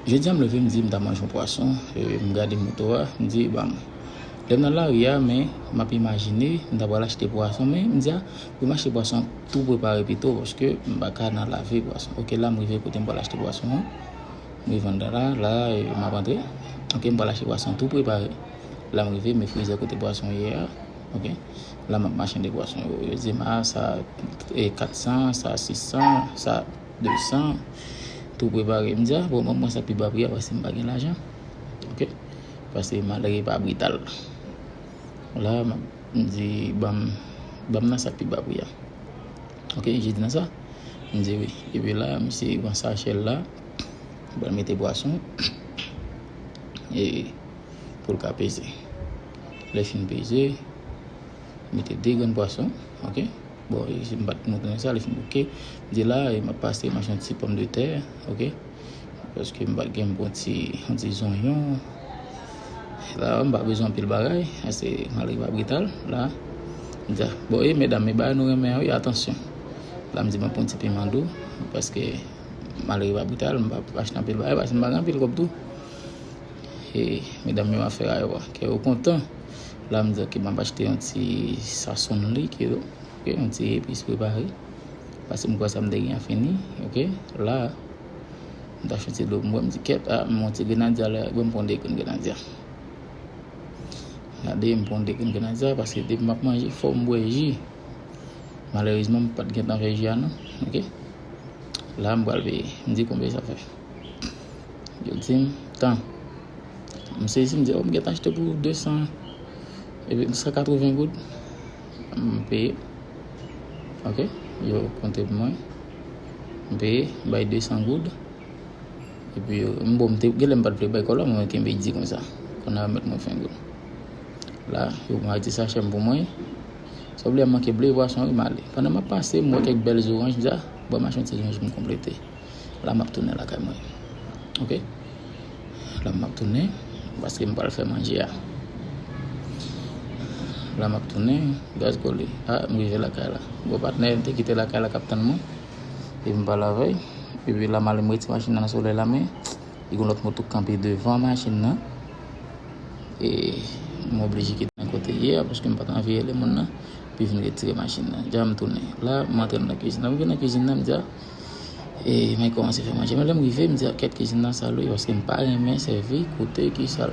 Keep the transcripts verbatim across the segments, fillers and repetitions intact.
Jodi a m leve, m di m ta manje yon pwason, e, m gade moto a, m di, ban m. Lè m nan lari a, men m ap imajine, m ta pral achte pwason, men m di, a, pou m achte pwason tou prepare pito, paske m pa ka nan lave pwason. Ok, la m rive kote m pral achte pwason an. M rive anndan la, la, e, m ap antre. Ok, m pral achte pwason tou prepare. La m rive, men frizè kote pwason ye a. Ok, la m ap machande pwason yo. Yo di m, a, sa, e, kat san, sa, sis san, sa, de san, tou prepare. M di, a, bon, ban m pran sa k pi ba pri a, paske m pa gen lajan. Ok? Paske malere pa brital. La, m ap, m di, ban m, ban m nan sa k pi ba pri a. Ok, je di nan sa? M di wi. Epi la, misye pran sachè l la, pral mete pwason, e pou l ka peze. Lè fin peze, mete de grenn pwason, ok? Bon, e si m pa t montre nou sa, li fin bouke. M di la, e m ap pase, m achte yon ti pòmdetè, ok? Paske m pa t gen, m pran ti, yon ti zonyon. La, m pa bezwen anpil bagay, paske malere pa brital, la. M di, a, bon, e medam, e bagay nou renmen an, wi, atansyon. La, m di, m ap pran yon ti piman dou, paske malere pa brital, m pa achte anpil bagay, paske m pa gen anpil kòb tou. E medam yo ap fè rayè, kè yo kontan. La, m di, ok, m ap achte yon ti sazon li, kè yo, ok, yon ti epis prepare. Paske m kwè sa m te gen an fini, ok. La, m t ap achte yon ti dlo pou m bwè, m di, kèt, a, m yon ti grenadya la, bon, m pran de grenn grenadya. Gade, m pran de grenn grenadya, paske depi m ap manje, fò m bwè ji. Malerezman, m pa t gentan fè ji a, non, ok. La, m pral peye. M di, konbyen sa fè? Yo di m, tan. M sezi, m di, o, m gentan achte pou de san, epi san katreven goud. M peye. Ok, yo konte pou mwen. M peye, m bay de san goud. Epi yo, m bon, m te, genlè m pa t vle bay kòb la, mwen kenbe di konsa. Kounye a yo met mwen ven goud. La, yo mete sachè m pou mwen. Sa vle di m manke ble pwason, wi, m ale. Pandan m ap pase, m wè kèk bèl zoranj, m di, a, bon, m achte yon ti zoranj pou m konplete. La, m ap tounen lakay mwen. Ok? La, m ap tounen, paske m pral fè manje a. La, m ap tounen, gaz kole. A, m rive lakay la. Gwo patnè m te kite lakay la k ap tann mwen. Epi m pale avè l. Epi la, m ale, m retire machin nan nan solèy la, men li gen lòt moto k kanpe devan machin nan. E m oblije kite nan kote l ye a, paske m pa t anvi rele moun nan. Epi vin retire machin nan. Dja m tounen. La, m antre nan kizin nan. M vin nan kizin nan, m di, a, e, mwen kòmanse fè manje. Men lè m rive, m di, a, kèt, kizin nan sal wi, paske m pa renmen sèvi kote ki sal.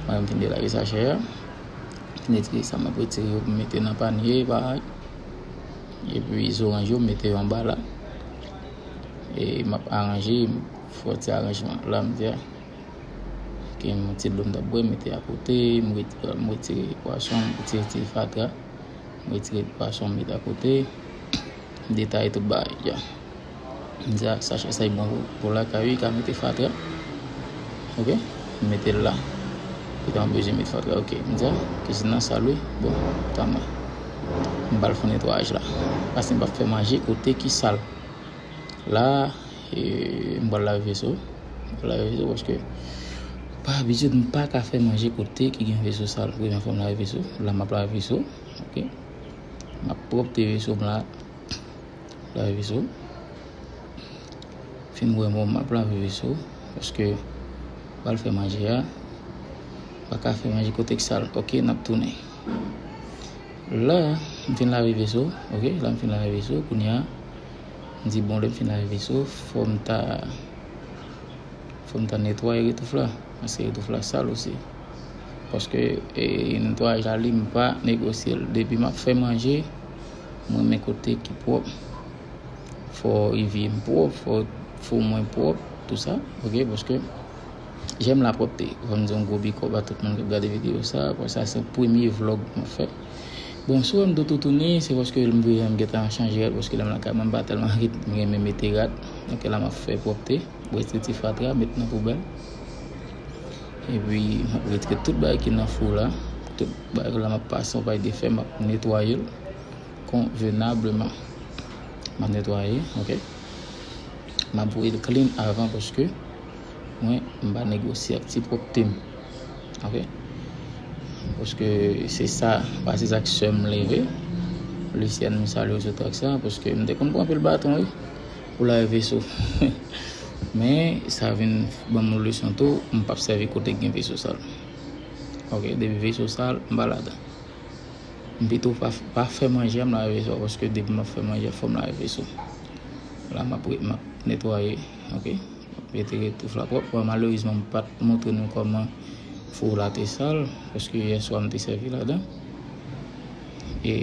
Mwen, m fin delage sachè a. M fin retire sa m ap retire yo pou m mete nan panye, bagay. Epi zoranj yo, m mete yo anba la. E m ap aranje, m fè yon ti aranjman. La, m di, a, ok, m yon ti dlo m t ap bwè, m mete akote, m retire, m retire pwason, m retire ti fatra. M retire pwason, m mete akote. M detaye tout bagay, dja. M di, a, sachè sa, li bon pou, pou lakay, wi, ka mete fatra. Ok? M mete l la. Poutèt mwen bezwen met fatra. Ok. M di, a, kizin nan sal, wi. Bon, tanmen. M pral fè netwayaj la. Paske m p ap fè manje kote ki sal. La, e, m pral lave veso. M pral lave veso paske pa abitid, m pa ka fè manje kote ki gen veso sal. Premyè fwa m lave veso. La, m ap lave veso. Ok. M ap pwòpte veso m la. Lave veso. Fin bwè mo, m ap lave veso. Paske pral fè manje a. Pa ka fè manje kote k sal. Ok, n ap tounen. La, m fin lave veso. Ok, la m fin lave veso. Kounye a, m di, bon, lè m fin lave veso, fò m ta Fò m ta netwaye retouf la, paske retouf la sal osi. Paske, e, netwayaj la, li, m pa negosye l. Depi m ap fè manje, m renmen kote ki pwòp. Fò evye m pwòp, fò fou mwen pwòp, tou sa, ok, paske j'aime la propreté. Fò m di yon gwo big up a tout moun k ap gade videyo sa, paske sa se premye vlòg m ap fè. Bon, si w wè m tou toutouni, se paske m vle, m gentan chanje rad, paske lè m lakay mwen, m pa tèlman ret, m renmen mete rad. Ok, la m ap fè pwòpte. Retire ti fatra, met nan poubèl. Epi, m ap retire tout bagay ki nan fou la. Tout bagay la, m ap pase yon pay de fè, m ap netwaye l konvenableman. M ap netwaye, ok? M ap voye l clean avan paske mwen, m pa negosye ak ti pwòpte m. Ok? Paske se sa, pa se sa k sè m leve. Lisyèn, m salye w sou trak sa, paske m te konn pran anpil baton, wi, pou lave veso. Men sa vin ban m yon leson tou, m p ap sèvi kote k gen veso sal. Ok, depi veso sal, m pa ladan. M pito pa, pa fè manje a, m lave veso a, paske depi m ap fè manje a, fò m lave veso. La, m ap, re- m ap netwaye, ok? M ap retire tout fla pwòp. Bon, malerezman, m pa t montre nou kòman fou la te sal, paske yè swa m te sèvi ladan. E,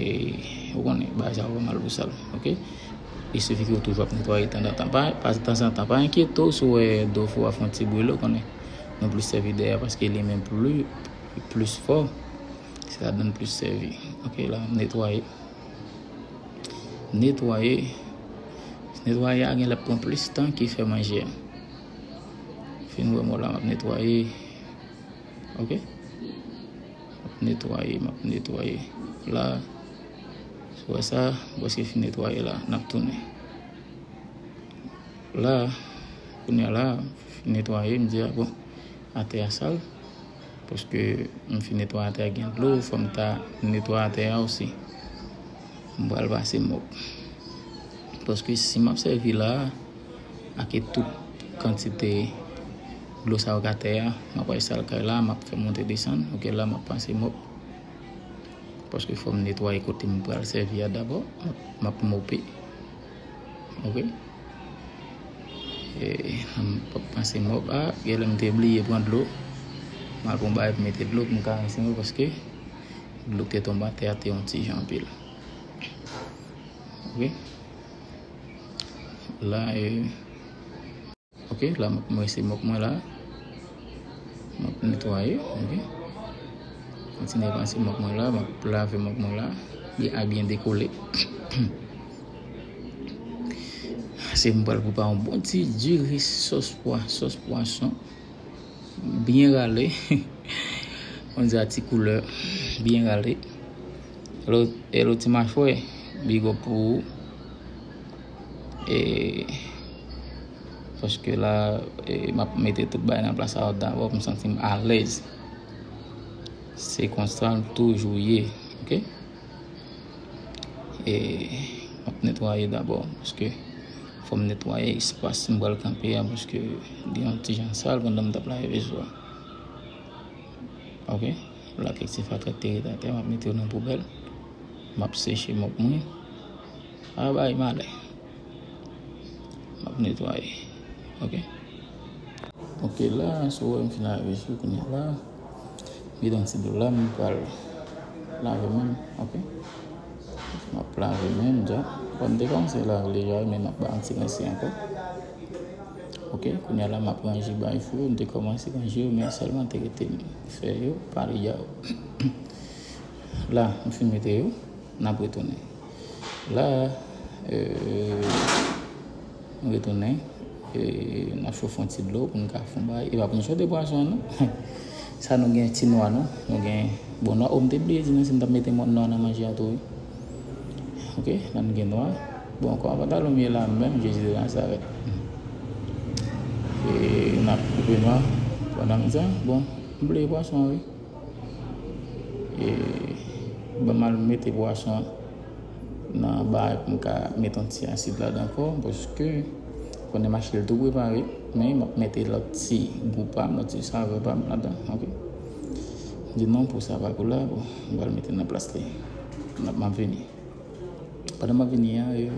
ou konnen, bagay sa yo vrèman lou sal, ok? Il suffit ke w toujou ap netwaye tanzantan. Pa, pa tanzantan, pa enkyete w si w wè do fou a fè yon ti brile, ou konnen. Nou plis sèvi dèyè paske li menm pli, plis fò. Se ladan n plis sèvi. Ok, la, m netwaye. Netwaye. Netwaye a gen lè ap pran plis tan ke fè manje a. Fin wè mò la, m ap netwaye. Ok? M ap netwaye, m ap netwaye. La, si w wè sa, m prèske fin netwaye la, n ap tounen. La, kounye a la, m fin netwaye, m di, a bon, atè a sal. Paske m fin netwaye atè a gen dlo, fò m ta netwaye atè a osi. M pral pase mòp. Paske si m ap sèvi la, ak tout kantite dlo sa yo k atè a, m ap al sal kay la, m ap fè monte desann. Ok, la m ap pase mòp. Paske fò m netwaye kote m pral sèvi a dabò. M ap, m ap mope. Ok? E, m p ap pase mòp. A, genlè m te bliye pran dlo. M al pran bagay pou mete dlo pou m ka ranse mòp paske dlo k te tonbe atè a te yon ti jan anpil. Ok? La, e, Ok, la m ap rense mòp mwen la. M ap netwaye, ok. Kontinye rense mòp mwen la, m ap lave mòp mwen la. Byen, a byen dekole. Se m pral prepare yon bon ti diri sòs pwa, sòs pwason. Byen rale. On dirait ti koulè. Byen rale. Hello, hello ti machwè. Big up pou ou. E, paske la, e, m ap mete tout bagay nan plas la dabò pou m santi m alèz. Se konsa l toujou ye, ok? E, m ap netwaye dabò, paske fò m netwaye espas m pral kanpe a, paske li yon ti jan sal pandan m t ap lave veso a. Ok? La kèk ti fatra k te ret atè, m ap mete yo nan poubèl. M ap seche mòp mwen. A bay malè. M ap netwaye. Ok? Ok, la, si w wè m fin lave sou kounye a la, m gen yon ti dlo la, m pral lave men m, ok? M ap lave men m dja. Bon, m te kòmanse lave li dja, men m ap ba yon ti rense ankò. Ok, kounye a la, m ap ranje bay fou yo. M te kòmanse ranje yo, men sèlman te rete m fè yo, pale dja yo. La, m fin mete yo, n ap retounen. La, euh, nou retounen. E, n ap chofe yon ti dlo pou n ka fè yon bagay. E pa pou n sòti pwason an, non. Sa nou gen ti nwa, non. Nou gen, bon, nwa, o, m te bliye di nou si m t ap mete mòn nwa nan manje a tou, wi. Ok, la n gen nwa. Bon, kòman pantalon m ye la menm, Jezi de Nazarèt. E, n ap koupe nwa. Pandan m di, bon, m bliye pwason an, wi. E, ban m al mete pwason an nan bagay pou m ka mete yon ti asid ladan ankò, paske konnen m achte l tou prepare, men m ap mete lòt ti gou pa m, lòt ti savè pa m ladan, ok? Di non pou sa pa kou la, bon, m pral mete nan plas li. M ap, m ap vini. Pandan m ap vini an, e,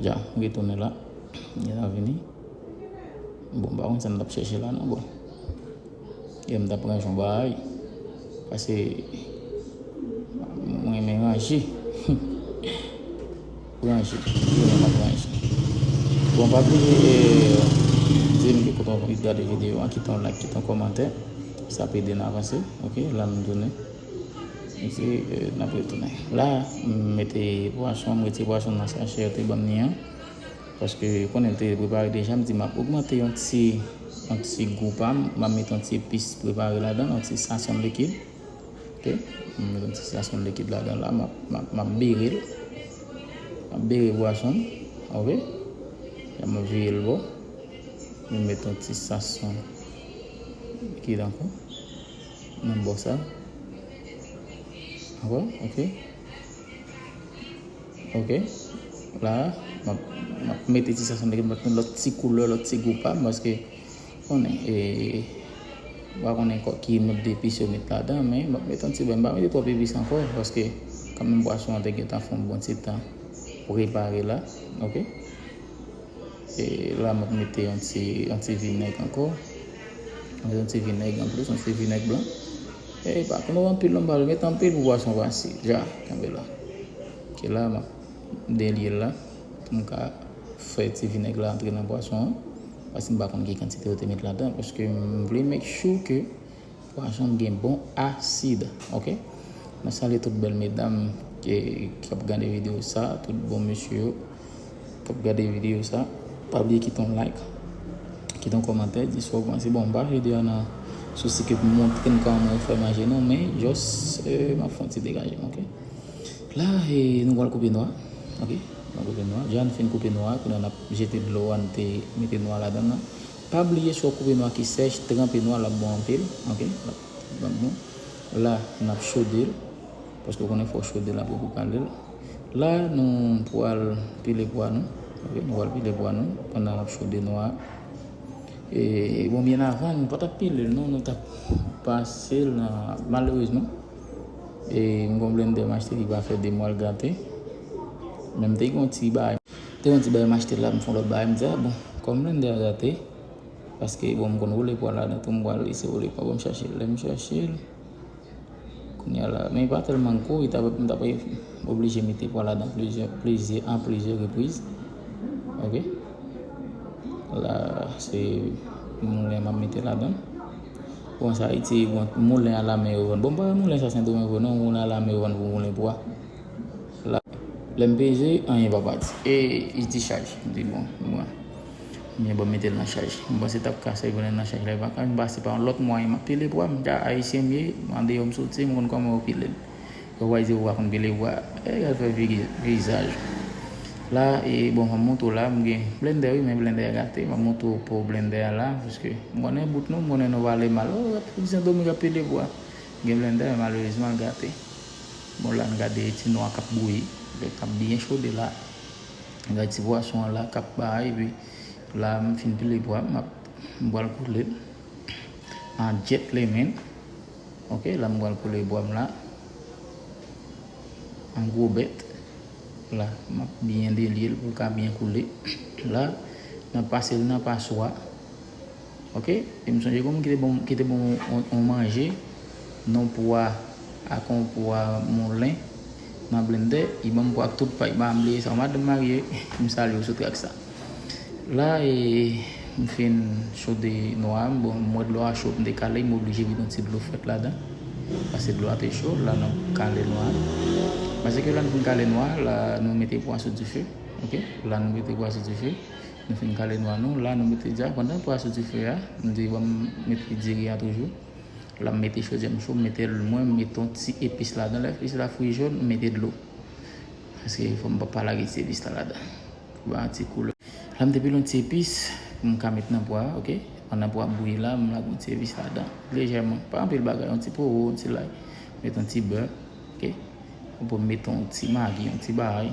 dja, m retounen la. M gentan vini. Bon, m pa konn sa m t ap chèche la, non, bon. E m t ap ranje yon bagay. Paske mwen renmen ranje. Ranje. Mwen renmen ranje. Bon, pa bliye, e, di m ki kote w gade videyo a, kite yon like, kite yon kòmantè. Sa ap ede n avanse. Ok, la m tounen. Ok, e, n ap retounen. La, m mete pwason, m retire pwason nan sachè yo te ban m ni an. Paske, konnen m te prepare deja, m di m ap ogmante yon ti, yon ti gou pa m, m ap mete yon ti epis prepare ladan, yon ti sazon likid. Ok? M mete yon ti sazon likid ladan la, m ap, m ap, m ap bere l. M ap bere pwason m, ok? M ap vire l bò. M mete yon ti sazon likid ankò. Nan bò sa. Ankò, ok? Ok. La, m ap, m ap mete ti sazon de lòt ti koulè, lòt ti gou pa m, paske konnen, e, m pa konnen ki lòt epis yo met ladan, men m ap mete yon ti bwen, m pa mete twòp epis ankò, paske kanmenm pwason an te gentan fè yon bon ti tan prepare la, oke? E la, m ap mete yon ti, yon ti vinèg ankò, yon ti vinèg anplis, yon ti vinèg blan. E pa twò anpil non, m pa vle mete anpil pou pwason fasil, ja, kenbe la. Oke, la, m ap delye l la, pou m ka fè ti vinèg la antre nan pwason an, paske m pa konn ki kantite yo te met ladan, paske m vle make sure ke pwason m gen bon asid, oke? Mwen salye tout bèl medam ki, ki ap gade videyo sa, tout bon mesye yo k ap gade videyo sa. Pa bliye kite yon like, kite yon kòmantè, di sa w panse. Bon, m pa vle di an nan sousi ke pou montre n kòman mwen fè manje non, men just, euh, m ap fè yon ti degaje m, oke? La, e, nou pral koupe nwa. Oke? Nou koupe nwa. Deja n fin koupe nwa, kounye a n ap jete dlo a n te mete nwa ladan nan. Pa bliye, si w koupe nwa ki sèch, tranpe nwa, l ap bon anpil. Oke? L ap bon. La, n ap chode l. Paske w konnen fò w chode l apre pou w kale l. La, nou pral pile pwa nou. Oke? Nou pral pile pwa nou pandan n ap chode nwa a. E, bon, byen avan, nou pa t ap pile l, non, nou t ap pase l nan, malerezman. E m gon blendè m achte ki pa fè de mwa l gate. Men m te gen yon ti bagay. Te gen yon ti bagay m achte la, m fè yon lòt bagay, m di, a bon, kòm blendè a gate, paske bon, m konn woule pwa ladan tou, m pral eseye woule pwa, bon, m chache l. Lè m chache l, kounye a la, men pa tèlman gwo, li t ap, m t ap oblije mete pwa ladan plizyè, plizyè, an plizyè repriz. Oke? La, se moulen m ap mete ladan. Bon, sa Ayiti, bon, moulen alamen yo vann. Bon, pa moulen sa Sendomeng vre non, moulen alamen yo vann pou moulen pwa. La, lè m peze, anyen pa pati. E, li di chaj. M di, bon, mwen, men bon, mete l nan chaj. M panse t ap ka sèvi nan chaj la, e pa ka. M pase pa yon lòt mwayen, m ap pile pwa, m ta Ayisyen m ye, andeyò m soti, m konn kòman yo pile l. Yo va di ou pa konn pile pwa, e, y al fè vigi-, vizaj. La, e, bon, m ap montre w la, m gen blendè, wi, men blendè a gate. M ap montre w po blendè a la, paske m konnen bout nou, m konnen nou pale mal. O, ap di Sendomeng ap pile pwa. Gen blendè, men malerezman, l gate. Bon, la, n gade ti nwa k ap bouyi, k ap byen chode la. N gade ti pwason an la k ap bay, epi la, m fin pile pwa, m ap, m pral koule l. An gentleman. Oke, la m pral koule bwa m la. An gwo bèt. La, m ap byen delye l pou l ka byen koule. La, n ap pase l nan paswa. Oke, e m sonje gon moun ki te ban m, ki te ban m yon, yon manje, yon pwa ak yon pwa moulen nan blendè, li ban m pwa ak tout pay, pa bliye sa, madanm marye, m salye w sou trak sa. La, e, m fin chode nwa a, bon, m wè dlo a cho, m te kale, m oblije vide yon ti dlo frèt ladan. Paske dlo a te cho, la n ap kale nwa a. Paske la n fin kale nwa a, la nou mete pwa sou dife. Oke? La nou mete pwa sou dife. Nou fin kale nwa nou, la nou mete dja, pandan pwa sou dife a, m di ban m mete diri a toujou. La m mete chodyè m cho, m mete l mwen, m mete yon ti epis ladan. Lè epis la fri jòn, m mete dlo. Paske fò m pa, pa lage ti epis la ladan. Pou ba yon ti koulè. La m te pile yon ti epis pou m ka met nan pwa a, oke? Pandan pwa ap bouyi la, m lage yon ti epis ladan. Lejèman. Pa anpil bagay, yon ti powo, yon ti lay. Met yon ti bè, oke? Ou pou met yon ti magi, yon ti bagay.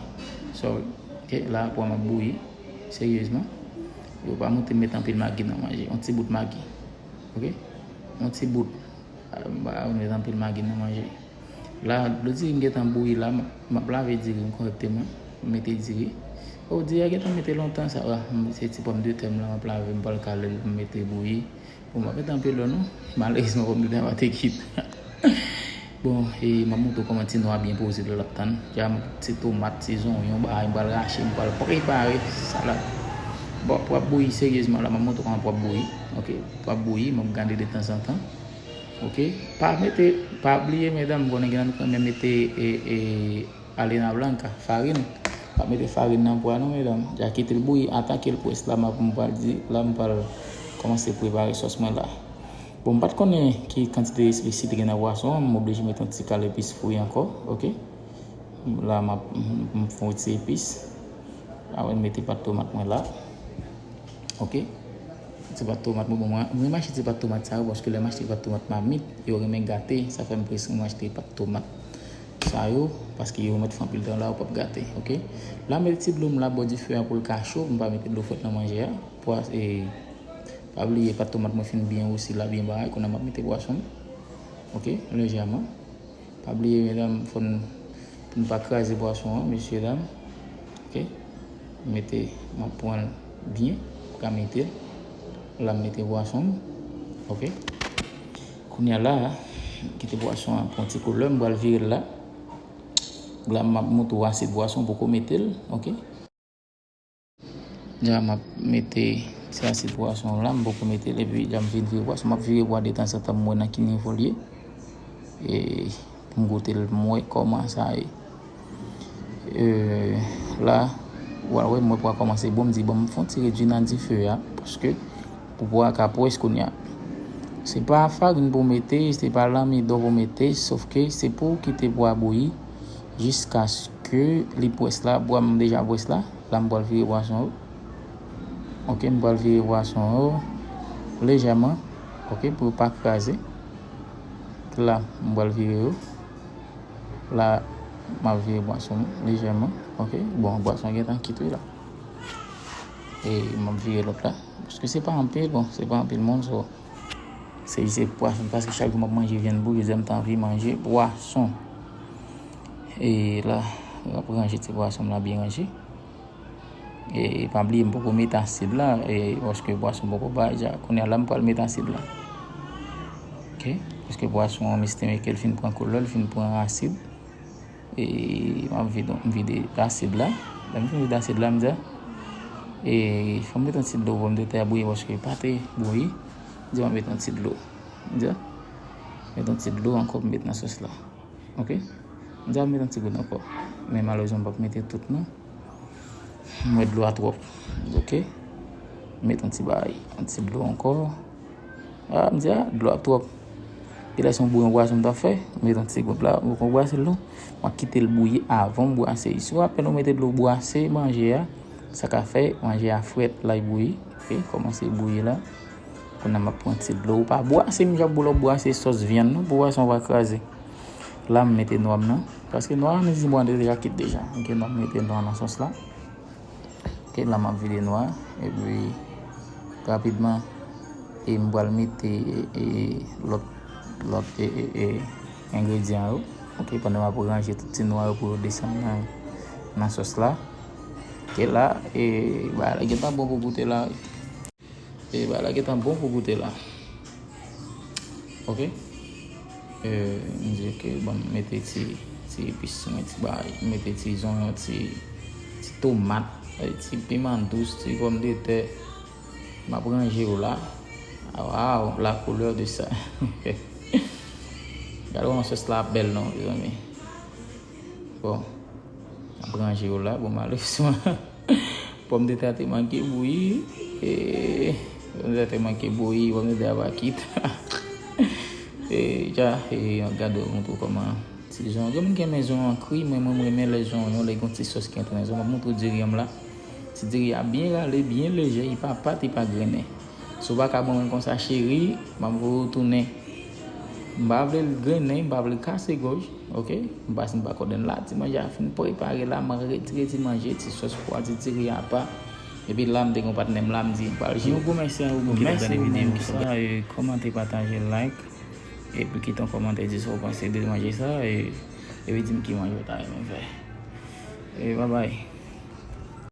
Sorry. Oke, la pwa m ap bouyi. Seryezman. Yo pa montre m met anpil magi nan manje. Yon ti bout magi. Oke? Yon ti bout. Ah, m pa met anpil magi nan manje. La, dlo diri m gentan bouyi la, m ap, m ap lave diri m kòrèkteman. M mete diri. O, diri a gentan mete lontan sa. Ah, m, se ti pòmdetè m la, m ap lave, m pral kale l pou m mete bouyi. Bon, m pa mete anpil dlo non. Malerezman, pòmdetè a pa te kit. Bon, e m ap montre w kòman ti nwa byen poze lè l ap tann. Dja m ti tomat, ti zonyon, bagay, m pral rache, m pral prepare salad. Bon, pwa ap bouyi seryezman la, m ap montre w kòman pwa ap bouyi. Oke, pwa ap bouyi, m ap gade detanzantan. Oke, pa mete, pa bliye medam, m konnen gen nan nou k renmen mete, e, e, harina blanca, farin. Pa mete farin nan pwa non, medam. Dja kite l bouyi, atake l près la, m ap, m pral di, la m pral kòmanse prepare sòs mwen la. Bon, m pa t konnen ki kantite espesi te gen nan pwason an, m oblije mete yon ti kal epis fri ankò, oke? La, m ap, m, m fè yon ti epis. Apre, m mete pat tomat mwen la. Oke? Ti pat tomat mwen, mwen, mwen renmen achte ti pat tomat sa yo, paske lè m achte pat tomat mamit, yo renmen gate, sa fè m prefere m achte pat tomat. sa yo, paske yo mèt fè anpil travay, ou p ap gate, oke? La, m mete ti dlo m la bò dife a pou l ka cho, m pa mete dlo fwèt nan manje a. Pwa, e, pa bliye, pat tomat mwen fin byen rousi la, byen bagay, kounye a m ap mete pwason m, oke, lejèman. Pa bliye, medam, fò n, pou n pa kraze pwason an, mesye, dam. Oke? Mete, m ap pran l byen, pou ka mete l. La, m mete pwason m. Oke? Kounye a la, kite pwason an pran ti koulè, m pral vire l la. La, m ap montre w asid pwason, poko mete l, oke? Dja m ap mete ti asid pwason la, m poko mete l, epi dja m fin vire pwason. M ap vire pwa detanzantan, m wè nan ki nivo l ye. E, pou m goute l, m wè kòman sa ye. E, la, w a wè, mwen pwa kòmanse bon, m di, bon, m fè yon ti redui nan dife a, paske pou pwa a ka pwès kounye a. Se pa farin pou mete, se pa lanmidon pou mete, sòf ke se pou w kite pwa bouyi jiskaske li pwès la. Pwa m deja pwès la. La, m pral vire pwason yo. Oke, m pral vire pwason yo lejèman. Oke, pou yo pa kraze. La, m pral vire yo. La, m ap vire pwason m lejèman. Oke, bon, pwason gentan kit wi la. E m ap vire lòt la. Paske se pa anpil, bon, se pa anpil moun, so, se jis pwason, paske chak jou m ap manje vyann bouyi, jodi a m ta anvi manje pwason. E la, m ap ranje ti pwason m la byen ranje. E pa bliye, m poko mete asid la, e paske pwason poko bay dja. Kounye a la, m pral mete asid la. Oke? Paske pwason an, m estime ke l fin pran koulè, l fin pran asid. E m ap vide, m vide asid la. Lè m fin vide asid la, m di, e, fò m mete yon ti dlo pòmdetè a bouyi paske li pa te bouyi. M di, m ap mete yon ti dlo. M di, mete yon ti dlo ankò pou m mete nan sòs la. Oke? M di, m ap mete yon ti gout ankò. Men malerezman, m p ap mete tout, non. M wè dlo a twòp. Oke? Mete yon ti bagay, yon ti dlo ankò. A, m di, a, dlo a twòp. Genlè se yon bouyon bwason m t ap fè. M mete yon ti gout la, m poko bwase l non. M ap kite l bouyi avan m bwase l. Si w apèn ou mete dlo bwase manje a, sa ka fè manje a frèt, l al bouyi. Oke, kòmanse bouyi la. Kounye a m ap pran ti dlo. Ou pa bwase m jan pou lè w bwase sòs vyann non, pou pwason pa kraze. La, m mete nwa m nan. Paske nwa a, nou di bon, deja kit deja. Oke, nwa m mete nwa nan sòs la. Oke, la m ap vide nwa, epi rapidman, e m pral mete, e, lòt, lòt, e, e, e, engredyan yo. Oke, pandan m ap ranje tout ti nwa yo pou yo desann nan, nan sòs la. Oke, la, e, bagay la gentan bon pou goute la. E bagay la gentan bon pou goute la. Oke? E, m di, oke, bon, m mete ti, ti epis mwen, ti bagay, m mete ti zonyon, ti, ti tomat, e, ti piman dous, ti pòmdetè. M ap ranje yo la. A, waw, la couleur de ça. Gade kòman sòs la ap bèl non, mezanmi. Bon, m ap ranje yo la, bon, malerezman, pòmdetè a te manke bouyi, e, pòmdetè a te manke bouyi, pòmdetè a pa kit. E, dja, e, gade, w montre w kòman ti zonyon. Gen moun ki renmen zonyon kri, mwen, mwen, m renmen lè zonyon, lè gen yon ti sòs ki antre nan zonyon. M ap montre w diri an m la. Ti diri a byen rale, byen lejè, li pa pat, li pa grennen. Si w pa ka ban mwen l konsa, cheri, m ap voye w tounen. M pa vle l grennen, m pa vle l kase gòj, oke? M pase m pa kòdèn la, ti manje a fin prepare la, m retire ti manje, ti sòs pwa, ti diri apa. Epi la, m te gen yon patnè m la, m di, m pral jwe. Yon gwo mèsi a ou moun ki t ap gade videyo sa, e, kòmante, pataje, like, epi kite yon kòmantè, di sa w panse de manje sa, e, epi di m ki manje w ta renmen fè. E, babay.